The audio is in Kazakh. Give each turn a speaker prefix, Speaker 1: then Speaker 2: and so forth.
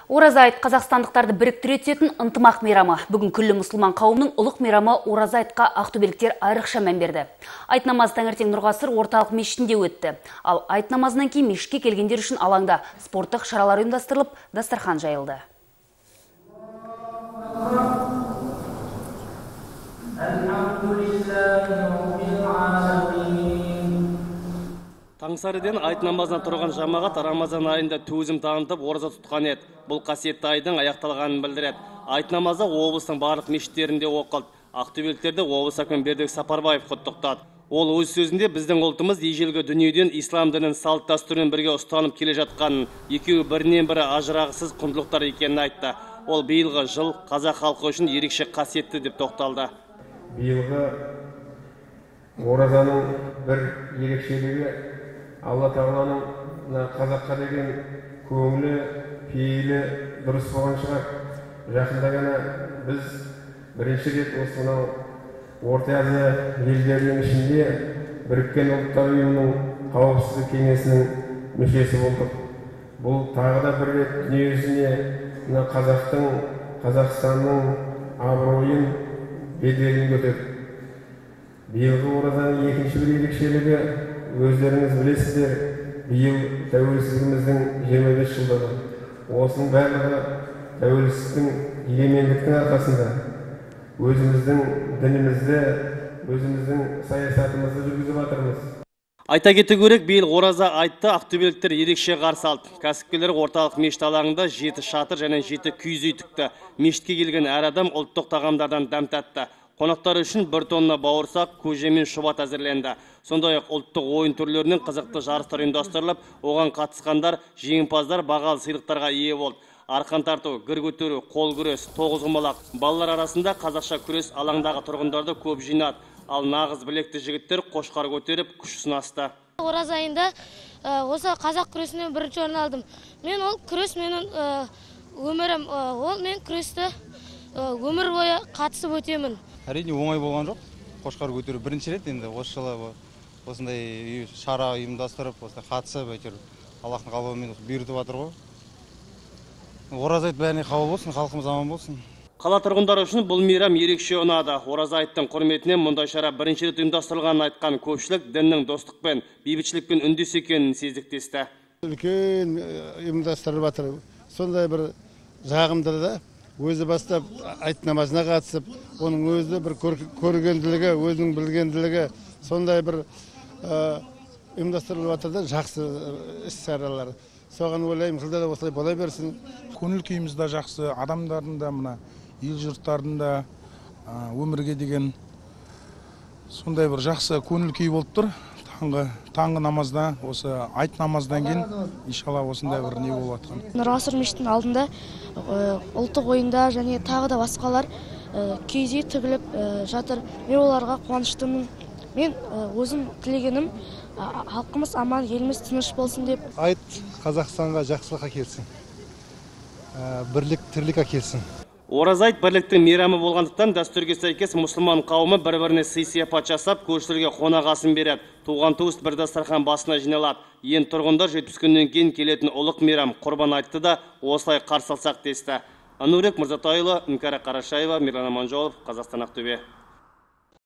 Speaker 1: Ораза айт қазақстандықтарды біріктіре түсетін ынтымақ мейрамы. Бүгін күллі мұсылман қауымның ұлық мейрамы Ораза айтқа ақтөбеліктер айрықша мән берді. Айт намазы таңертең Нұрғасыр орталық мешітінде өтті. Ал айт намазынан кейін мешітке келгендер үшін алаңда спорттық шаралар ұйымдастырылып, дастархан жайылды.
Speaker 2: Таңсәріден айт намазына тұрған жамағат Рамазан айында төзім танытып ораза тұтқан еді. Бұл қасиетті айдың аяқталғанын білдіреді. Айт намазы облыстың барлық мешіттерінде оқылды. Ақтөбеліктерді облыс әкімі Бердібек Сапарбаев құттықтады. Ол өз сөзінде біздің ұлтымыз ежелгі дүниеден ислам дінін салт дәстүрмен бірге ұстанып келе жатқанын, екеуі бірінен бірі ажырағысыз құндылықтар екенін айтты. Ол биылғы жыл қазақ халқы үшін ерекше қасиетті деп тоқталды.
Speaker 3: Биылғы оразаның бір ерекшелігі Алла Тағаланың қазаққа деген көңілі, пейілі дұрыс болған шығар. Жақында ғана біз бірінші рет осы мынау Орта Азия елдерінің ішінде Біріккен Ұлттар Ұйымының Қауіпсіздік Кеңесінің мүшесі болдық. Бұл тағы да бір рет дүниежүзіне мына қазақтың, Қазақстанның абыройын, беделін көтерді. Биылғы оразаның екінші бір ерекшелігі, өздеріңіз білесіздер, биыл тәуелсіздігіміздің 25 жылдығы. Осының барлығы тәуелсіздіктің, егемендіктің арқасында өзіміздің дінімізді, өзіміздің саясатымызды жүргізіп жатырмыз.
Speaker 2: Айта кету керек, биыл ораза айтты ақтөбеліктер ерекше қарсы алды. Кәсіпкерлер орталық мешіт алаңында 7 шатыр және 7 киіз үй тікті. Мешітке келген әр адам ұлттық тағамдардан дәм татты. Қонақтар үшін 1 тонна бауырсақ, көже мен шұбат әзірленді. Сондай-ақ ұлттық ойын түрлерінен қызықты жарыстар ұйымдастырылып, оған қатысқандар жеңімпаздар бағалы сыйлықтарға ие болды. Арқан тарту, гір көтеру, қол күрес, тоғызқұмалақ. Балалар арасында қазақша күрес алаңдағы тұрғындарды көп жинады. Ал нағыз білекті жігіттер қошқар көтеріп күш сынасты.
Speaker 4: Ораза айында осы қазақ күресінен бірінші орын алдым. Мен ол күрес менің өмірім, ол мен күресті өмір бойы қатысып өтемін.
Speaker 5: Әрине оңай болған жоқ. Қошқар көтеру бірінші рет, енді осы жылы осындай шара ұйымдастырып, осындай қатысып, әйтеуір Аллахтың қалауымен бұйыртып жатыр ғой. Ораза айт бәріне қабыл болсын, халқымыз аман болсын.
Speaker 2: Қала тұрғындары үшін бұл мейрам ерекше ұнады. Ораза айттың құрметіне мұндай шара бірінші рет ұйымдастырылғанын айтқан көпшілік діннің достықпен, бейбітшілікпен үндес екенін сезіктесті.
Speaker 6: Үлкен ұйымдастырылып жатыр. Сондай бір жағымды да өзі бастап айт намазына қатысып, оның өзі бір көргенділігі, өзінің білгенділігі сондай бір ұйымдастырылып жатыр да, жақсы іс-шаралар. Соған ойлаймын, жылда да осылай бола берсін.
Speaker 7: Көңіл күйіміз де жақсы, адамдардың да, мына ел жұрттардың да өмірге деген сондай бір жақсы көңіл күй болып тұр. Таңғы намазда, осы айт намаздан кейін иншалла осындай бір не болып жатқан.
Speaker 4: Нұрғасыр мешітінің алдында ұлттық ойындар және тағы да басқалар киіз үй тігіліп жатыр. Мен оларға қуаныштымын. Мен өзім тілегенім халқымыз аман, еліміз тыныш болсын деп.
Speaker 6: Айт Қазақстанға жақсылық әкелсін, бірлік, тірлік әкелсін.
Speaker 2: Ораза айт бірліктің мейрамы болғандықтан дәстүрге сәйкес мұсылман қауымы бір-біріне сый-сияпат жасап, көршілерге қонақ асын береді. Туған туыс бір дастархан басына жиналады. Енді тұрғындар 70 күннен кейін келетін ұлық мейрам Құрбан айтты да осылай қарсы алсақ десті. Анурек Мырзатайұлы, Іңкәр Қарашаева, Мирлан Аманжолов, Қазақстан, Ақтөбе.